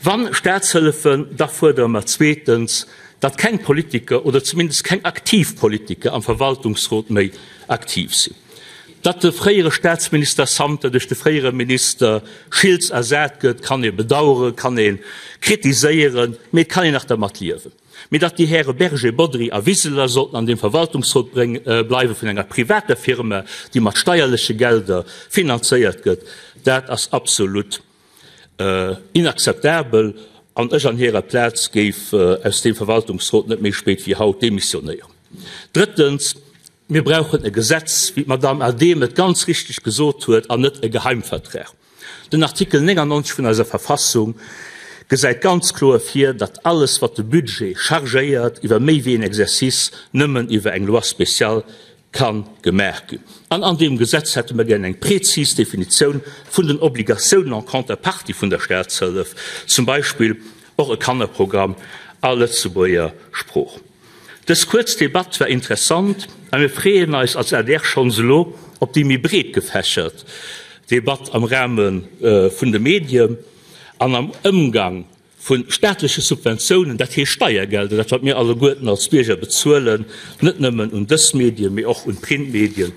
Wann Staatshëllefen, da fuerdere mer zweetens, datt keng Politiker oder zumindest keng aktiv Politiker am Verwaltungsrot méi aktiv sinn. Datt de fréiere Staatsminister Santer duerch de fréiere Minister Schiltz ersat gëtt, kann ee bedaueren, kann ee kritiséieren, mee et kann een nach dermat liewen. Mee datt déi Häre Berger, Bodry a Wiseler sollten an deem Verwaltungsrot bleiwe vun enger privater Firma, déi mat steierleche Gelder finanzéiert gëtt, dat ass absolut Inakzeptabel, an ech an hirer Plaz géif aus deem Verwaltungsrot net méi spéit wéi haut demissionéieren. Drëttens, mir brauchen e Gesetz, wéi d'Madamm Adehm et ganz richtig gesot huet, an net e Geheimvertrag. Den Artikel 99 vun eiser Verfassung gesäit ganz kloer vir, datt alles, wat de Budget chargéiert iwwer méi wéi een Exercice, nëmmen iwwer eng Loi spéciale ka gemaach ginn. An an deem Gesetz hätte mer gär eng prezis Definitioun vun den Obligatiounen en contrepartie vun der Staatshëllef, zum Beispill och e Kannerprogramm a Lëtzebuerger Sprooch. Dës kuerz Debatt war interessant a mir freeën eis als adr schonns elo op déi méi breet gefächert Debatt am Rahme vun de Medien an am Ëmgang Vu staatleche Subventiounen, dat heescht Steiergelder, dat wat mir alleguerten als Bierger bezuelen, net nëmmen un dës Medien, mee och un d'Printmedien.